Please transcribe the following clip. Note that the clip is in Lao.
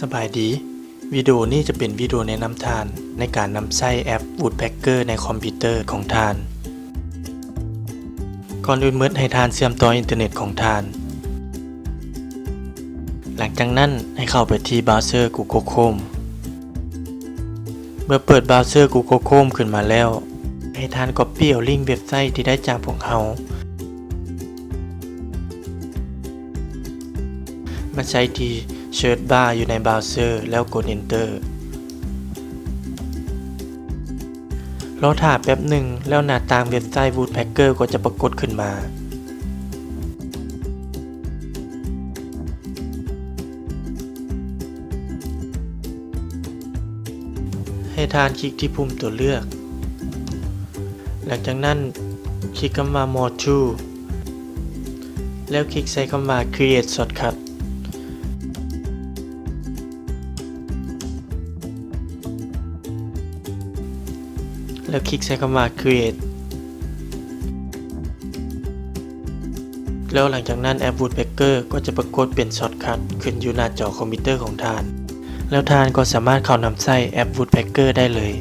ສະບາຍດີ, ວິດີໂອນີ້ຈະເປັນວິດີໂອແນະນຳທ່ານໃນການນຳໃຊ້ແອັບ Woodpecker ໃນຄອມພິວເຕີຂອງທ່ານ. ກ່ອນອື່ນໝົດໃຫ້ທ່ານເຊື່ອມຕໍ່ອິນເຕີເນັດຂອງທ່ານ. ຫຼັງຈາກນັ້ນໃຫ້ເຂົ້າໄປທີ່ບຣາວເຊີ Google Chrome. ເມື່ອເປີດບຣາວເຊີ Google Chrome ຂຶ້ນມາແລ້ວ, ໃຫ້ທ່ານ Copy ເອົາລິ້ງເວັບໄຊທີ່ໄດ້ຈາກພວກເຮົາ ມາໃສ່ທີ່ Search Bar ຢູ່ໃນບຣາວເຊີ ແລ້ວກົດ Enter. ລໍຖ້າແປັບໜຶ່ງ ແລ້ວໜ້າຕ່າງເວັບໄຊ Woodpecker ກໍຈະປາກົດຂຶ້ນມາ. ໃຫ້ທ່ານຄລິກທີ່ປຸ່ມຕົວເລືອກ. ຫຼັງຈາກນັ້ນຄລິກຄຳວ່າ More Tools ແລ້ວຄລິກໃສ່ຄຳວ່າ Create Shortcut ແລ້ວຄລິກໃສ່ຄຳວ່າ Create. ແລ້ວຫຼັງຈາກນັ້ນແອັບ Woodpecker ກໍຈະປາກົດເປັນ Shortcut ຂຶ້ນຢູ່ໜ້າຈໍຄອມພິວເຕີຂອງທ່ານ, ແລ້ວທ່ານກໍສາມາດເຂົ້ານຳໃຊ້ແອັບ Woodpecker ໄດ້ເລີຍ.